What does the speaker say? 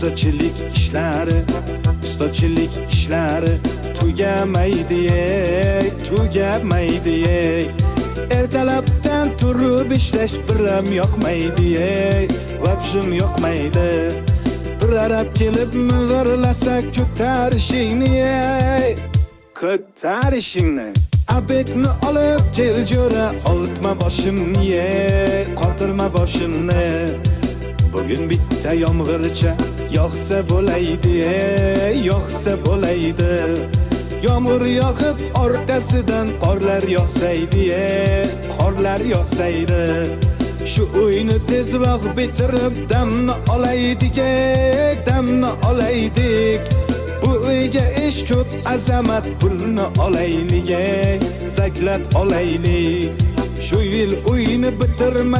Ustachilik ishlari, ustachilik ishlari tugamaydi, ey, tugamaydi, ey. Ertalabdan turib ishlash biram yoqmaydi, ey, вообще yoqmaydi. Bir arab kelib mig'irlasa, ko'tarishingni, ey, ko'tarishingni. Обед ni olib kel, jo'ra, oltma boshimni, ey, qotirma boshimni. Bugun bitta yomg'ircha yog'sa bo'laydi, ey, yog'sa bo'laydi. Yomg'ir yog'ib, orqasidan qorlar yog'saydi, ey, qorlar yog'saydi. Shu uyni tezroq bitirib, damni olaydik, ey, damni olaydik. Bu uyga ish ko'p, azamat, pulni olaylik, ey, заклад olaylik. Shu yil uyni bitirma.